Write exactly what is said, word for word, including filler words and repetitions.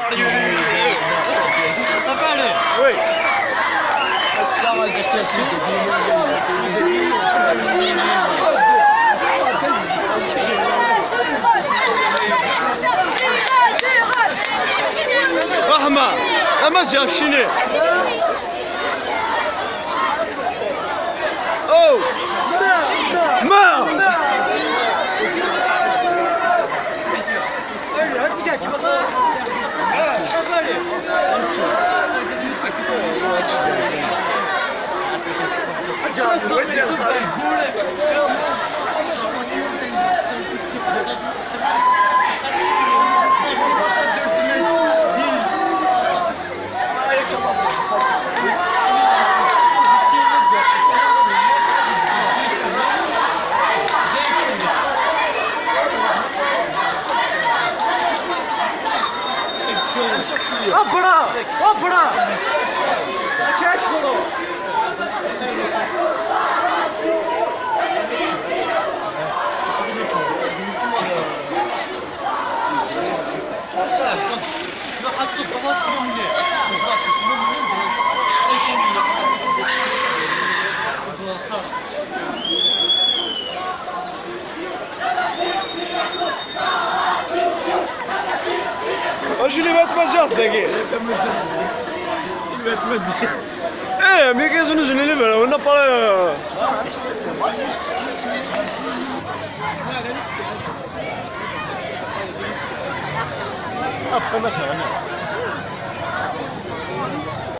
Oui. Ass-a, azekka, s Ṛeḥma, Amaziɣ keččini. Oh! Ma! Abra! Abra! Acimi ma tmaziɣt dagi? Eh, mi kizun uzun i libra, wina para. Après, ma ça va.